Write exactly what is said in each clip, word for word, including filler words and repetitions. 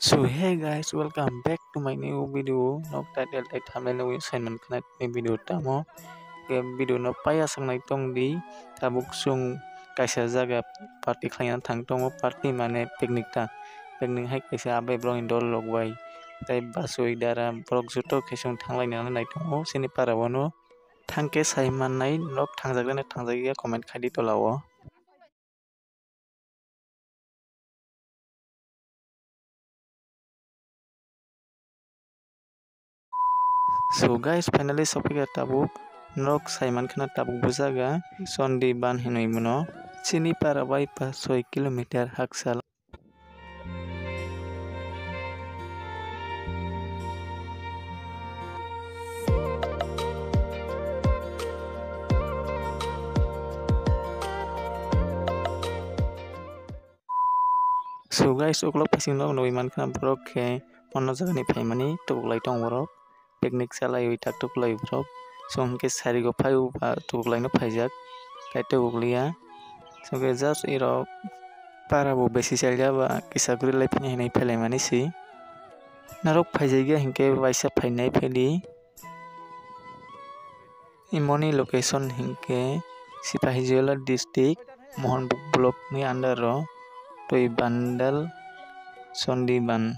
So hey guys, welcome back to my new video. Nok title tei thumbnail nugwi sai mankha nini video tamo. Ke video no paiya sangnai tong di. Tabuk chwng kaisa jaga party khlaina thang tongo. Party mane picnic ta. Picnic hai kaisa abai borok ni dol rok bai. Tei bachwi dara borok joto khe chwng thanglai nai tongo chini para o no. Thangkhe sai mannai nok thangjak nai thangjak ya comment khai di tola o. So guys, finally sophaikha tabuk. Norok sai mankha na tabuk bo jaga Chondiban hinwi mano. Chini para bai pa soi kilometer hakchal. So guys, ukulok phaising nog nugwi mankha borok khe ono jagani phaimani tubuklai tong borok, picnic chalaiwi tak tubuklai borok. So hinkhe sarigo phaibo ba tubuklaino phaijak, tai tubukliya. So khe just irok para bo besi chalya ba kisa guri lai phini hinwi phelaimani si. Norok phaijakya hinkhe waisa phainai phaidi. Imoni location hinkhe Sipahijala district, Mohanpur block ni under o Toibandal Chondiban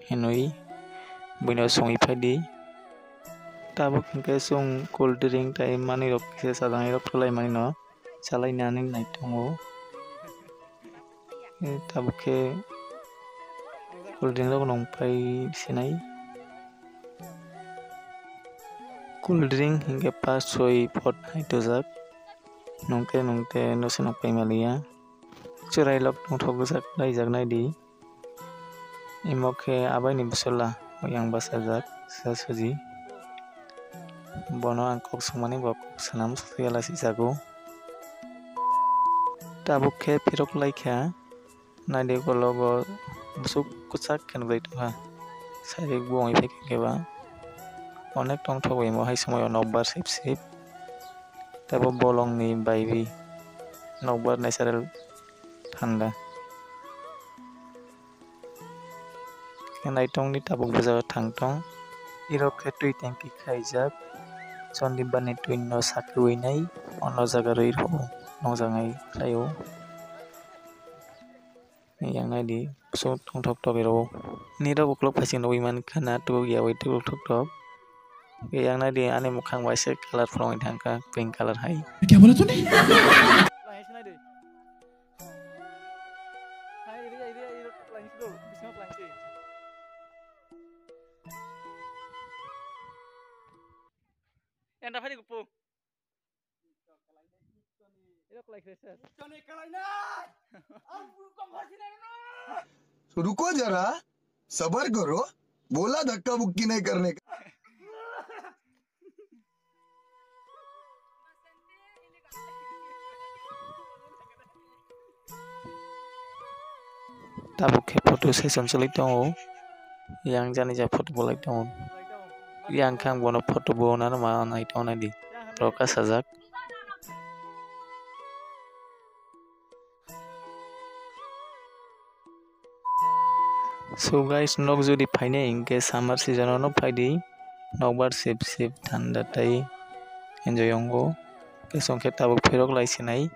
hinwi buino songwi phaidi. Tabuk hinkhe chwng cool drink tei manwi rok kisa chajaknai rok tulaimani no chalainani naitongo. Tabuk khe cool drink rok nung pai sinai. Cool drink hinkhe pas soi pot hai tojak. Nungte nungte no se nung pai maliya. Chwrai lok tongthok gwjak laijak nai di. Imo khe abai ni bwswla yang bachajak sasuji. Bono ang kok swngmani bo kok swnam swkhe lai sijago. Tabuk khe phirok lai kha. Naidi ukulok o bwswk kwchak khe nukjagwi tongkha. Side o bo wngwi phaikha khe ba onek tongthok bai mo hai swmai o nokbar sip sip. Tei bo bolong ni baiwi nokbar natural thanda. Khe naitong ni tabuk bwsajak thang tong. Irok khe twi tanki khaijak. Chondiban ni twi no sakiwi nai ono jaga rwi rw nokjaknai khlai o. Yang nai di, so tongthok tok iro. Nirok ukulok phaising nugwi mankha na, tubuk yawi tubuk thok thok. Yang nai di, ani mukhang bai se colour phulungwi thangkha, pink colour hai. Kya bola tune? Enda phari gupu. तो रुको जरा, सबर करो, बोला धक्का मुक्की नहीं करने का। Tabuk khe photo session chwlwi tongo. Yang jani ja photo bolai tongo. Yang khe ang bono photo bo nana ma nai tongo nai di. Rok kasajak. So guys, nok jodi phainai hinkhe summer season o no phaidi. Nokbar sip sip thanda tei enjoy wngo. Khe chwng khe tabuk phirok lai sinai.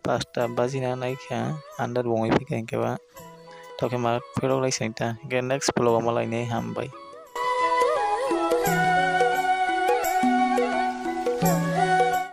Pasta bajina naikha, andar bo wngwi phaikha hinkhe ba. Tokhe ma phirok lai sinai ta. Hinkhe next vlog o malainai, hambai.